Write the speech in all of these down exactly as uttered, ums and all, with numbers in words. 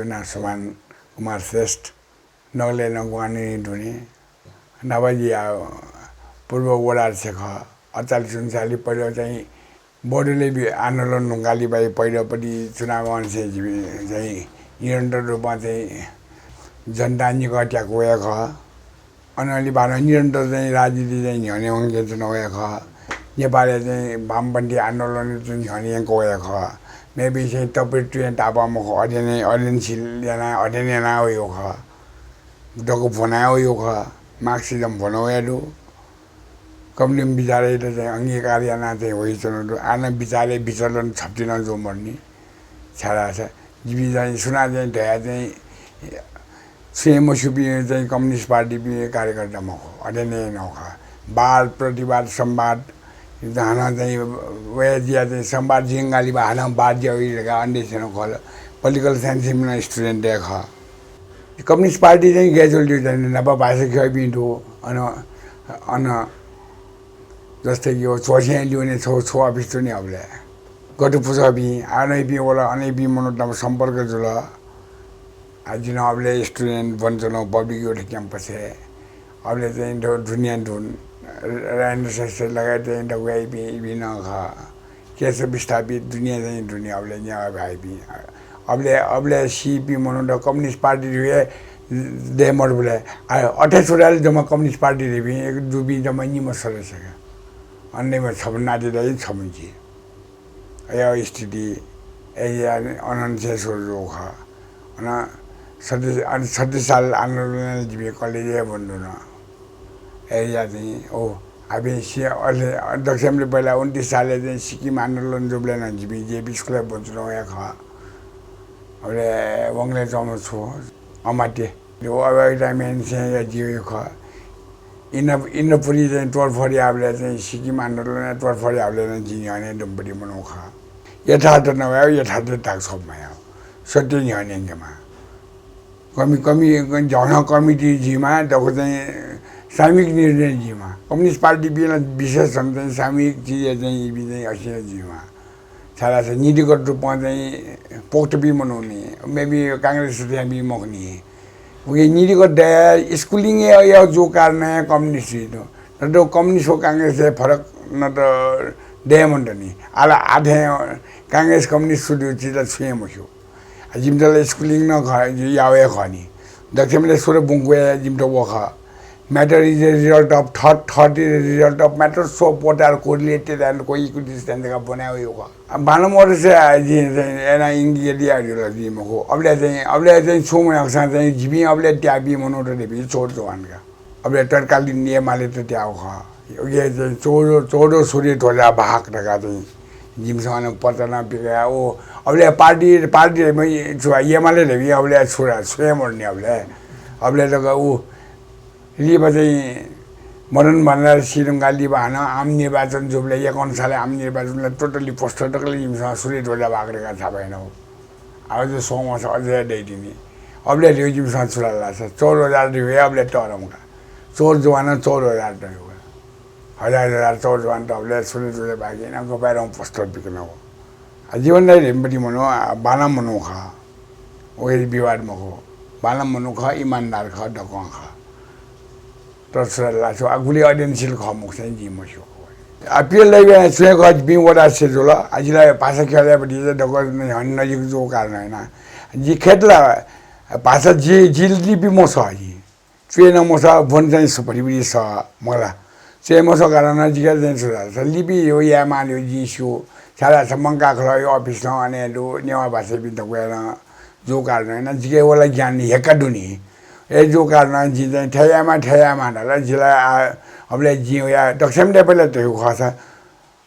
ना सुभान कुमार श्रेष्ठ, नगलय् नं ग्वाहालि दुने। नाभाजिया पूर्व वडा अध्यक्ष खः। अठचालिस उन्चालिस पहिलो चाहिँ बोडोलय् बि-, आन्दोलन धुंकाः लिपा पहिलोपट्टि चुनाव अंशय् जिमि चाहिँ निरन्तर रूपमा चाहिँ जनता निकः त्याकु वया खः। अनंलि बानं निरन्तर चाहिँ राजनीति चाहिँ न्ह्यःने वंके च्वना वया खः। नेपालय् चाहिँ वामपन्थी आन्दोलन चाहिँ न्ह्यःने यंके वया खः। मेपिं चाहिँ तपय् तुयें तापाः मखु, अध्ययन, अध्ययनशील यानाः अध्ययन यानाः वया खः। दक्व ब्वनाः वया खः। मार्क्सिज्म ब्वना वया दु। कम्युनिज्म विचारयात चाहिँ अंगीकार यानाः चाहिँ वयाच्वना दु। आः नं विचारय् विचलन छप्ति नं जू मदुनि। छाय्धाःसा जिमि चाहिँ सुनां चाहिँ धया चाहिँ छुं हे मस्यूपिं चाहिँ कम्युनिस्ट पार्टीपिं कार्यकर्ता मखु, अध्ययन याना वया खः। वाद, प्रतिवाद, संवाद, हानं चाहिँ वया जिया चाहिँ संवाद जिंगाली बा हानं वाद ज्या वइ धकाः अन्देस याना वया खः। Political science-या student हे खः। कम्युनिस्ट पार्टी चाहिँ गय् जुल दु चाहिँ नापं भाषा ख्यःपिं दु। अन, अन जस्तै कि झ्वःस्यां लिउने छगू, छगू अफिस दु नि अबलय्। गथे पुचःपिं, अनयापिं वल, अनयापिं मनूत नाप सम्पर्क जुल। आ, जि नं अबलय् student ब्वनाच्वना public youth campus-य्। अबलय् चाहिँ दु-, दुनियाँ दुने, राजेन्द्र श्रेष्ठ लगायत चाहिँ दक्वयापिं इपिं नं खः। केशव विस्थापित, दुनियाँ चाहिँ दुने अबलय् नेवाः भाइपिं। अबलय्, अबलय् सीपिं मनूत कम्युनिस्ट पार्टी धइगु हे दये मदुबलय्, आ, अट्ठाइस वडालय् जम्मा कम्युनिस्ट पार्टी धइपिं, एक दुपिं जम्मा निम्ह सदस्य का। अन निम्ह छम्ह नाति दाइ, छम्ह जि। अय् स्थिति, अय् अनन्त छेँ सुरु जूगु खः। अन छत्तीस, अन छत्तीस साल आन्दोलनय् जिमि college हे बन्द जुल। अय् चाहिँ, ओ, आबे सि-, अले दक्वसिबें पहिला उन्तिस सालय् चाहिँ सिक्किम आन्दोलन जूबलय् नं जिमि जेपी स्कुलय् बन्द जुल वया खः। अले वंगलय् च्वंम्ह छु, अमात्य। व अबलय् time-य् निसें या जिगु खः। इन्द्र-, इन्द्रपुरी चाहिँ तोडफोड याःबलय् चाहिँ सिक्किम आन्दोलनय् तोडफोड याःबलय् नं जि न्ह्यःने दुम्पति मनू खः। यथार्थ नवयाव यथार्थ धाक छ्वपा मायाव। सत्य न्ह्यःने यंकेमाः। कमि-, कमि-, झन कमिटी जुइमाः, दक्व चाहिँ सामूहिक निर्णय जुइमाः। कम्युनिस्ट पार्टीपिं ला विशेष झन चाहिँ सामूहिक चिजय् चाहिँ इपिं चाहिँ असिनं जुइमाः। छाय्धाःसा नीतिगत रूपमा चाहिँ पोख्तपिं मनू नि, maybe कांग्रेस थें बी मखु नि। उकिं नीतिगत दया schooling-य् या जूगु कारणं कम्युनिस्ट जुइ दु। न त कम्युनिस्ट व कांग्रेस हे फरक न त दये मन्त नि। आः ला आः थें कांग्रेस कम्युनिस्ट छु दु चिज ला छुं हे मस्यू। आ, जिमित ला schooling नं खः, याव हे खः नि। दक्वसिबें सुरु बुंकू हे जिमित व खः। Matter is a result of thought, thought is a result of matter, so both are correlated and coexistent धकाः ब्वना वया खः। आ, बांलाःम्ह वःसा जिं चाहिँ एना इंगिलिया जुल जुइ मखु। अबलय् चाहिँ, अबलय् चाहिँ छुं मयाकसां चाहिँ जिपिं अबलय् त्याःपिं मनूत धइपिं चोर जवान का। अबलय् तत्कालीन एमालेत त्याःगु खः। उकिं चाहिँ चोर, चोर सूर्य ध्वजा वाहक धकाः चाहिँ जिमिसं अन पत्र नं पिकया। ओ, अबलय् पार्टी, पार्टी धइपिं छु, एमाले धइपिं अबलय् छु ला, छुं हे मदु नि अबलय्। अबलय् तक उ लिपा चाहिँ मदन भण्डारी सी धुंकाः लिपा हानं आम निर्वाचन जूबलय् एकाउन्न सालय् आम निर्वाचनय् totally poster तक ला जिमिसं सूर्य ध्वजा वाहक धकाः छापा यानागु। आः अझ स्वंगू वंसा अझ हे दइ तिनि। अबलय् धइगु जिमिसं छु ला धाःसा चौध हजार धइगु हे अबलय् तःधंगु का। चौध जवान, चौध हजार धइगु का। हजार हजार चौध जवान त अबलय् सूर्य ध्वजा वाहक यानाः गपाय् दं poster पिकनागु। आ, जीवन दाइ धइम्ह मनू, आ, बांलाःम्ह मनू खः। व हे विवाद मखु। बांलाःम्ह मनू खः, इमानदार खः, दक्वं खः। तर छु ला धाःसा आ गुलि अध्ययनशील खः मखुसें जिं मस्यू। आ, पिएल्दाइ छुं हे खः, जिपिं वडा अध्यक्ष जुल। आ, जि ला भाषा ख्यलय् पट्टि दक्व न्ह्यःने नजिक जूगु कारणं यानाः। जि खय्त ला भाषा जि, जि लिपि मसः जि। च्वये नं मसः, ब्वने चाहिँ सः, भतिभति सः मला। च्वये मसः कारणं जिके चाहिँ छु ला धाःसा लिपि हे यायेमाः धइगु जिं स्यू। छाय्धाःसा मंकाः खलःया अफिस नं अन हे दु, नेवाः भाषापिं दक्वया नं जूगु कारणं यानाः जिके व ला ज्ञान हेक्का दु नि। अय् जूगु कारणं जिं चाहिँ थथे यायेमाः, थथे यायेमाः धाल। जि ला आ, अबलय् जिं वया दक्वसिबें पहिला धयागु खःसा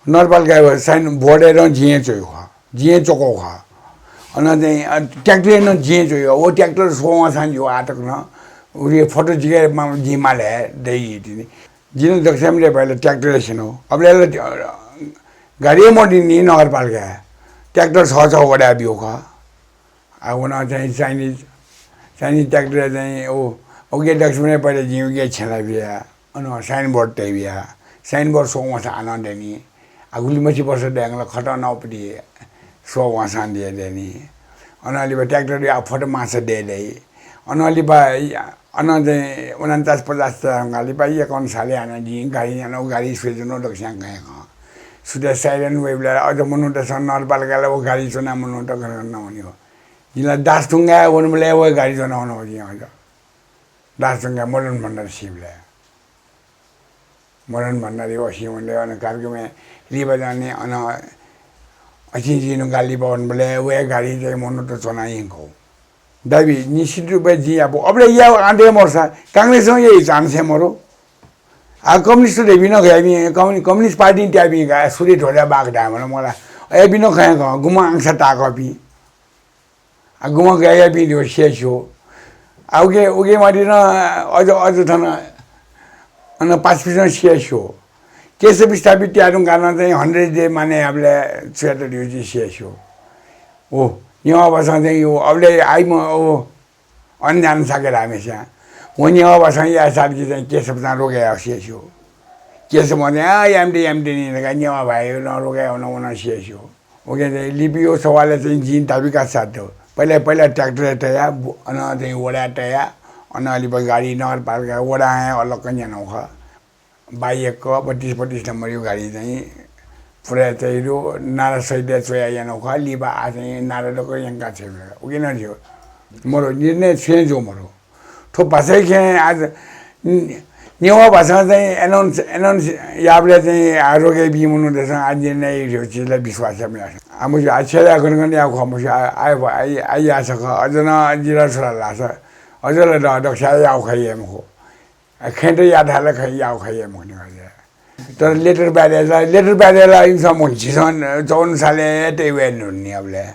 नगरपालिकाय् sign board-य् नं जिं हे च्वयागु खः, जिं हे च्वकागु खः। अन चाहिँ, अ, ट्र्याक्टरय् नं जिं हे च्वयागु। व ट्र्याक्टर स्वः वंसां जिगु आः तक नं। उकिं फोटो जिके मा-, जिं माले हे दइ तिनि। जिं नं दक्वसिबें पहिला ट्र्याक्टरय् स्यनागु। अबलय् ला, अ, गाडी हे मदुनि नगरपालिकाय्। ट्र्याक्टर छगू छगू वडाय् ब्यूगु खः। आ, व नं चाहिँ Chinese, Chinese ट्र्याक्टर चाहिँ उ, उके दक्वसिबें पहिला जिं उके छेँ ला बिया, अन sign board तया बिया। Sign board स्वः वंसां हानं दयेनि। आ, गुलिमछि वर्ष दयेगु ला खतं नं उपट्टि स्वः वंसां दये दयेनि। अनंलिपा ट्र्याक्टर या फट माछा दय्‌दइ। अनंलिपा अन चाहिँ उनन्चास पचास लिपा एकाउन्न सालय् हानं जिं गाडी याना, व गाडी स्वयाच्वना दक्वस्यां गय् खः। सुथय् साइरेन वइबलय् अझ मनूतय्‌सं नगरपालिकाय् व गाडी च्वनाः मनूत गन गन वनी हो। जिं ला दासढुङ्गाय् वनेबलय् व गाडी च्वनाः वन हो जिं अझ। दासढुङ्गाय् मदन भण्डारी सीबलय्। मदन भण्डारी व सी वनेबलय् अन कार्यक्रमय् लिपा जाने अन असिं जिं गाडी लिपा वनेबलय् व गाडी चाहिँ मनूत च्वनाः यंकू। दाबी निश्चित रूपय् जिं यापु। अबलय् या आँटे मरुसा कांग्रेसं याइ chance हे मरु। आ, कम्युनिस्ट धइपिं नं गयापिं, कम्युनि-, कम्युनिस्ट पार्टी त्यापिं का, सूर्य ध्वजा बाघ धायेमाल मला। अय्‌पिं नं खँ खः, गुम्ह आंकसा ताकःपिं। आ, गुम्ह गयापिं धयो सियास्यू। आ, उके, उके माथि नं अझ, अझ थन अन पासापिसं सियास्यू। केशव विस्थापित त्यादुं कानं चाहिँ hundred day माने याबलय् छु यात धयो जि सियास्यू। ओ, नेवाः भाषां चाहिँ यो अबलय् आइम, ओ, अन जान साके धाःम्हेस्यां। व नेवाः भाषां याये साथ कि चाहिँ केशवं रोके याः सियास्यू। केशवं चाहिँ, आ, यामते, यामते नि धकाः नेवाः भाय्‌नं रोके याः वन, व नं सियास्यू। उके चाहिँ लिपा यो सवालय् चाहिँ जिं दाबी का साथ दु। पहिला, पहिला ट्र्याक्टरय् तया, बु-, अन चाहिँ वडाय् तया, अन लिपा गाडी नगरपालिका वडां हे अलग न्यानागु खः। बाइस, बत्तीस, बत्तीस नम्बरया गाडी चाहिँ पुरा चाहिँ दु, नारा सहित च्वया यानागु खः, लिपा आः चाहिँ नारा दक्व यंका छ्वयेबलय्। उके नं ज्यू। मरु, निर्णय छुं हे ज्यू मरु। थ्व भाषाय् खेँ आज ने-, नेवाः भाषां चाहिँ announce, announce याबलय् चाहिँ आ रोके बी मनूतय्‌सं आ निर्णय याइगु चिज ला विश्वास याये मयाः। आ मस्यू, आ छेँय् गन गन याःगु खः मस्यू, आ, आ, आ, आ याःसा खः, अझ नं जितः छु ला धाःसा, अझ ला द-, दक्वस्यां याःगु खः याये मखु। आ, खँय्‌त याःथाय् ला खँ याःगु खः याये मखु नि खः। तर letter pad-य् ला, letter pad-य् ला इमिसं मखु, झीसं चौवन्न सालय् तयावये न्हुन्ने अबलय्।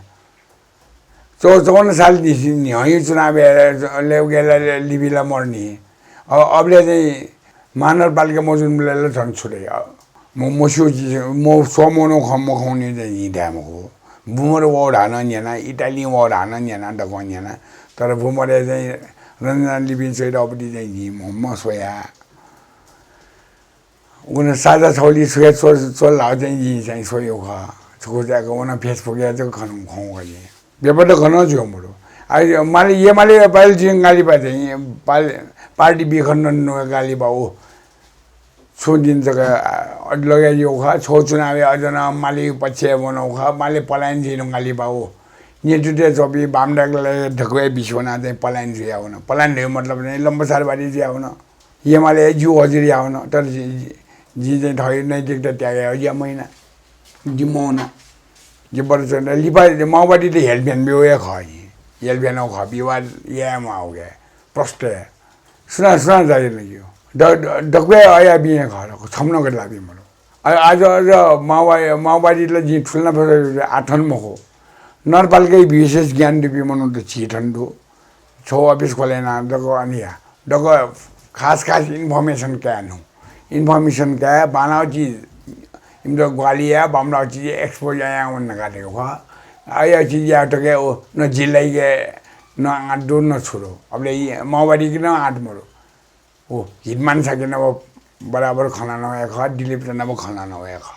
चौ-, चौवन्न साल निस-, न्ह्यः चुनाव यायेबलय् उके ला लिपा ला मरुनि। अ-, अबलय् चाहिँ महानगरपालिका मजूबलय् ला झन छु दइ। अ, म-, मस्यू जि-, म स्वमोनो खँ मखौनि चाहिँ जिं धाये मखु। बुमर वःगु धानं न्यना, इटालिं वःगु धानं न्यना, दक्वं न्यना। तर बुमरय् चाहिँ रञ्जना लिपिं च्वइदःपति चाहिँ जिं म-, मस्वया। उन साझा छौली छुया च्वल, च्वल धाःगु चाहिँ जिं चाहिँ स्वयागु खः। छुगु चाहिँ वन Facebook-य् जक खन खंगु खः जिं। व्यापार त खन ज्यू मरु। आ, माले, ये माले पाल जिं गाली बा चाहिँ, पाल, पार्टी बी खन नु गाली बा ओ। छुं दिन जक, आ, अड्लगे यो खः, छौ चुनाव अझ नं माले पक्ष वनो खः, माले पलायन जिनु गाली बा ओ। नेतृत्व चोपी बामडाक ले ढकुए बिस्वना चाहिँ पलायन जुया वन। पलायन धयो मतलब चाहिँ लम्बसारवादी जुया वन। ये माले ज्यू हजुर या वन, तर जि, जि, जि चाहिँ थः नैतिकता त्यागे हो, या महिना। जि मौना। जि बरु चाहिँ लिपा माओवादी त हेल्प ब्यो या खः जि। हेल्प ब्यो खः, विवाद या माओगे। प्रष्ट। सुना, सुना जागिर लगियो। द, द, दक्वे अया बिये खः, छम्न गत लाबी मरु। आ, आज, आज माओवादी, माओवादी ल जि ठुल न आथन मखो। नरपालिका विशेष ज्ञान दुपी मनु त छि थन दु। छौ अफिस खोलेना दक अनिया। दक खास खास इन्फर्मेसन काये नु। इन्फर्मेसन काये बानाव चिज इमद ग्वालिया बामलाव चिज एक्सपोज आया वन नका देगु खः। आया चिज या तके ओ न जिल्लाइके न आँट दु न छुरो। अबले माओवादी कि न आँट मरु। ओ हिटमान साके नव बराबर खना नवया खः, दिलीप त नव खना नवया खः।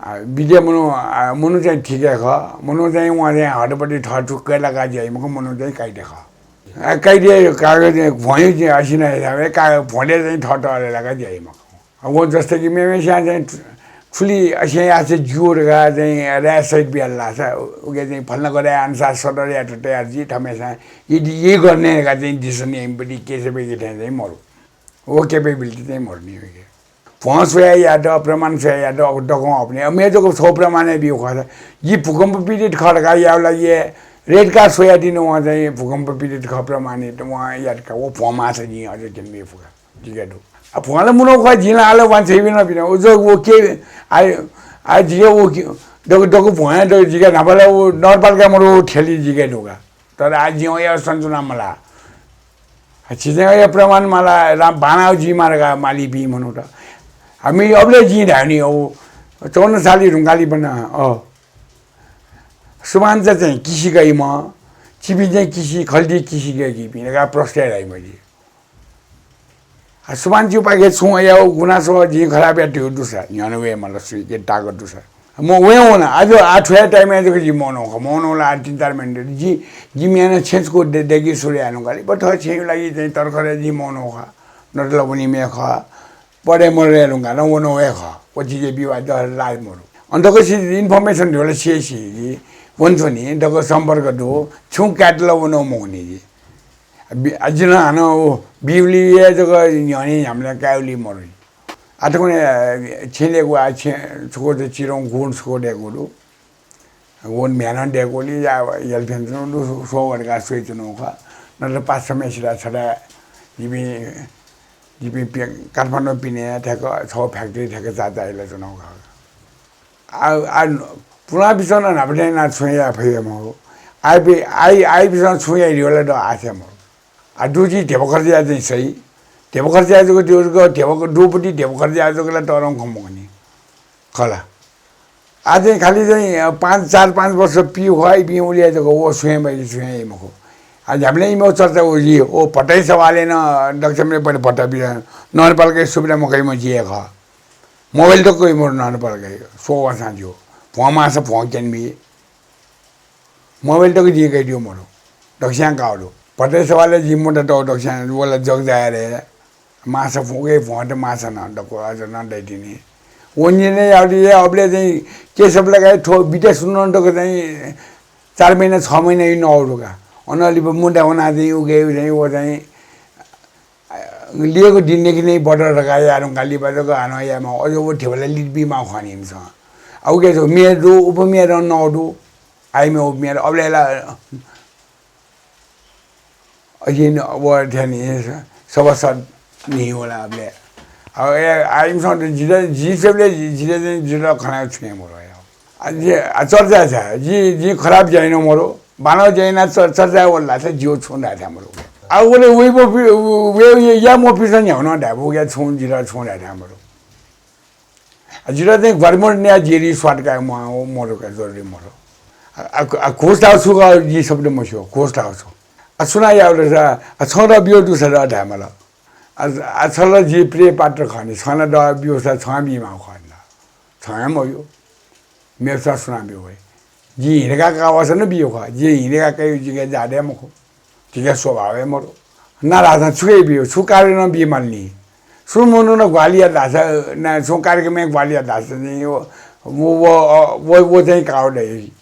आ, विद्या मनु, आ, मनु चाहिँ ठीक हे खः। मनु चाहिँ वहाँ चाहिँ हटपट्टि थः चुक्कै लाका ज्याइ मखु, मनु चाहिँ काइदे खः। आ, काइदे कागज चाहिँ भ्वंयु चाहिँ असिना हिसाबे का भ्वंले चाहिँ थः तले लाका ज्याइ मखु। आ, वो जस्तै कि मेमेस्यां चाहिँ ठु-, ठुली असिया यासे ज्यू रगा चाहिँ राय सहित बियाल लासा, उके चाहिँ फल्ना गराय अनुसार सदर या त तयार जी थमेसा यदि ये गर्ने का चाहिँ दिसन यमपट्टि केसे बेके थें चाहिँ मरु। वो capability चाहिँ मरु नि उके। भ्वं स्वया यात, प्रमाण स्वया यात, अब दकं अपने। अब मेजको छौ प्रमाण हे बियो खः। जि भूकम्प पीडित खः धकाः याव लागि red card स्वया दिनु वहाँ चाहिँ भूकम्प पीडित खः प्रमाणित वहाँ यात का। वो भ्वं माछ नि अझ किन बियो फुका। जिके दु। आ भ्वं ला मुनो खः जिला आला वान छै बिना बिना। उजो वो के, आ, आ जिके वो के, दक, दक भ्वं दक जिके नापला वो नरपालिका मरु ठेली जिके दु का। तर आ जिं या सन्चुना मला। आ, छिजं या प्रमाण मला, रा-, बानाव जी मारगा माली बी मनु त। हामी अबले जी धानी हो। चौवन्न साली रुंगाली बना, अ। सुमान चाहिँ किसी गई म, चिबी चाहिँ किसी, खल्दी किसी गई कि बी, का प्रश्न राई मजी। आ, सुमान चिउ पाके छुं या गुनासो जी खराब या त्यो दुसरा, न्यानो वे मला सुई के ताकत दुसरा। म वय् वन, आज आ थ्वया टाइमय् जक जि मौन खः। मौन ला आ तीन चार मिनेट। जि, जि म्यानं छेँ छकू दे-, देकी सुरु याये धुंकाः लिपा थः छेँया लागि चाहिँ तर्खरय् जि मौन खः। नतल वनी म्ये खः। पढे मरु याये धुंकाः नं वन वय् खः। व चिजय् विवाद लाज मरु। अन दक्वसित इन्फर्मेसन धिबा ला स्यू स्यू जि। वने च्वनी, दक्व सम्पर्क दु। छुं कायेत ला वने मखुनि जि। बि-, आ, जिं हानं व बिउलिया जक न्ह्यःने न्ह्याबलें कायेवली मरु। आ, थुकथं, अ, छेँ दय्कू, आ, छेँ छकू त चिधंगु गुण छकू दय्कू दु। वन म्ह्याय् नं दय्कूगुलिं या, यलफ्यन च्वनागु दु, स्व, स्व वय् धकाः स्वयाच्वनागु खः। नत्र पासाम्हेसित छथाय् जिपिं, जिपिं पि-, काठमाडौं पिने थ्याक्क छगू फ्याक्ट्री थ्याक्क चाःचाः यानाच्वनागु खः। आ, आ, पुलांपिसं नं न्हापा थें यानाः छुं याये फइ हे मखु। आइपि-, आइ-, आइपिसं छुं याइ धइगु ला दु आशा हे मखु। आ, दुगु चिज ध्यबा खर्च याये चाहिँ सइ। ध्यबा खर्च याये जक, ध्यबा, ध्यबा, दुगुपति ध्यबा खर्च याये जक ला तःधंगु खँ मखुनि। खः ला। आ चाहिँ खालि चाहिँ, अ, पाँच, चार पाँच वर्ष पिउ खः, इपिं उलि याये जक व छुं हे मयाइ, छुं हे याइ मखु। आ, न्ह्याबलें इमिगु चर्चा वइ, ओ भट्टाया सवालय् नं दकलय् पहिले भट्टा बिया, नहपालके सुविधा मकइम्ह जि हे खः। मोबाइल तक कइ मरु नहपालके, स्व वःसां ज्यू। भ्वं माःसा भ्वं क्यने बी। मोबाइल तक जिं कयादीगु मरु। दक्वस्यां काःगु दु। भट्टाया सवालय् जिं मुद्दा तःगु दक्वस्यां, व ला जग जाहेर हे। माःसा फुके भ्वंत माःसा नं दक्व अझ नं दइतिनि। व निर्णय याःगुलिं अबलय् चाहिँ केशव लगायत थ्व बिद्या सुनानं तक चाहिँ चार महिना, छ महिना इ नःगु दु का। अनं लिपा मुद्दा वनाः चाहिँ उके चाहिँ व चाहिँ, अ, लिएको दिनदेखि नै बर्डर धकाः याये धुंकाः लिपा जक हानं यायेमाः। अझ व ध्यबा ला लित बीमाः खः नि इमिसं। आ, उके चाहिँ म्ये दु, उपम्ये नं नःगु दु। आइम्ये उपम्ये दु। अबलय् ला अजिं व थ्यनी सभासद न्हि वल अबलय्। अब ए, आ, इमिसं त जितः, जितः चाहिँ जितः खनाः छुं हे मरु। आ, जि, आ, चर्चा छ, जि, जि खराब ज्या याना मरु, बांलाःगु ज्या याना च-, चर्चा वल धाःसा जिगु छुं धाये थाय् मरु। आ, उले वइ मफु, व-, व-, या मफुपिसं न्ह्याउ नं धाये फु, या छुं जितः छुं धाये थाय् मरु। आ, जितः चाहिँ ग्वारामोर न्याय जेरी स्वाट काये म्वाः मरु का, जरुरी मरु। आ, आ, आ, घुस धाःगु छु का जिं सफुत मस्यू, घुस धाःगु छु। आ, सुनां याःगु ला, आ, छं द ब्यू दुसा द धायेमाल। आ, आ, छ ला जि प्रिय पात्र खः नि, छं ला द ब्यूसा छं बीमाःगु खः नि। छं हे मब्यू। मेपिसं सुनां ब्यू वइ। जिं हिं धकाः काः वःसा नं ब्यू खः। जिं हिं धकाः कायेगु जिके जात हे मखु। जिके स्वभाव हे मरु। ना धाःसां छु कयाः ब्यू, छु कार्यक्रम बीमाल नि। सुं मनुखं ग्वाहालि यात धाःसा, ना छुं कार्यक्रमय् ग्वाहालि यात धाःसा नि, व, व, व, व, व चाहिँ काः दइ।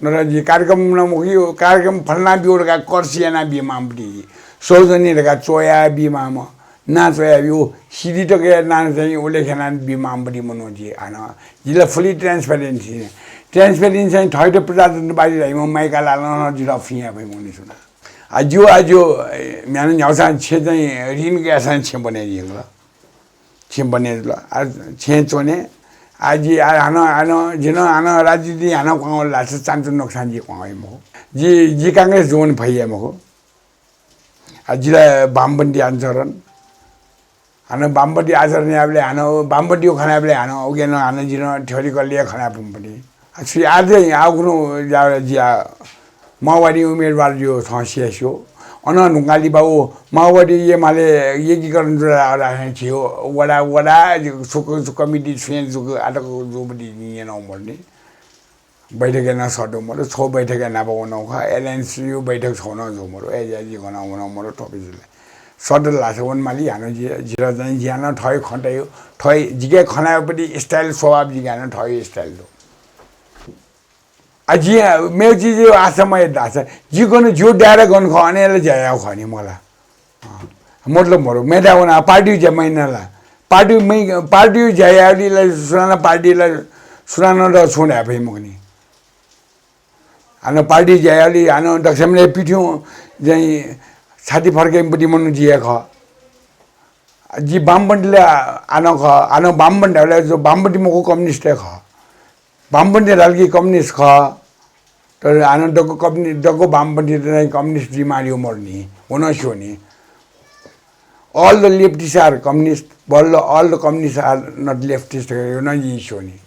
नत्र जि कार्यक्रम नं मखु, कार्यक्रम फलाना ब्यू धकाः कर्सि याना बीमाःम्ह पति। सौजन्य धकाः च्वया बीमाःम्ह। नां च्वया ब्यू, सिडी तक या नां चाहिँ उल्लेख याना बीमाःम्ह पति मनू जि हानं। जि ला fully transparent छि। Transparent चाहिँ थःत प्रजातन्त्रवादी धाइम्ह माइका लालं नं जितः फुइँ याये फइ मखु नि सुनां। आ, ज्यू, आ, ज्यू, ए, म्ह्याय् न्ह्याउसां छेँ चाहिँ ऋण कयासां छेँ बने जिंगल। छेँ बने जुल। आ, छेँ च्वने। आ, जि, आ, हानं, हानं, जि नं हानं राजनीति हानं क्वहां वल धाःसा चान्चु नोक्सान जि क्वहां वइ मखु। जि, जि कांग्रेस जुइ फइ हे मखु। आ, जि ला वामपन्थी आचरण। हानं वामपन्थी आचरण याःबलय् हानं, वामपन्थी खँ ल्हायेबलय् हानं, उके नं हानं जि नं theorically खँ ल्हाये फुम्ह पति। आ, छु याये, आ, उखुन्हु ज्या, ज्या, माओवादी उम्मेदवार ज्यू, छं स्यू। अनं धुंकाः लिपा व माओवादी एमाले एकीकरण जुल धाःसा झी वडा, वडा, सुक, सुक कमिटी छुं जक आतक जूपति न्यनागु मरु नि। बैठकय् नं सःतूगु मरु, छगू बैठकय् नापं वनागु खः, alliance या बैठक छगू नं जूगु मरु, ए, ज्या, जि गनं वनागु मरु, थ्वपि जुल। सःतल धाःसा वनेमाली, हानं जि, जितः चाहिँ जिं हानं थःगु खँ तयागु, थःगु जिके खँ ल्हायेगु पति style स्वभाव जिके हानं थःगु style दु। आ, जिं मेगु चिज आशा मयात धाःसा, जि गन, जिगु दायरा गन खः, अन हे ला ज्या यायेगु खः नि मला। अँ, मतलब मरु, मेथाय् वनाः पार्टीया ज्या मयाना ला। पार्टी मै-, पार्टीया ज्या याःगुलिं ला सुनानं पार्टी ला सुनानं द छुं धाये फइ मखु नि। हानं पार्टीया ज्या याःगुलिं हानं दकलय् पिथुं चाहिँ छाति फर्केम्ह पति मनू जि हे खः। जि वामपन्थी ला हानं खः, हानं वामपन्थी धाःबलय् जि वामपन्थी मखु, कम्युनिस्ट हे खः। वामपन्थी धाल कि कम्युनिस्ट खः, तर हानं दक्व कम्युनि-, दक्व वामपन्थी त चाहिँ कम्युनिस्ट जुइमाःगु मरु नि, व नं स्यू नि। All the leftists are communist, all the, all the communists are not leftists, यो नं जिं स्यू नि।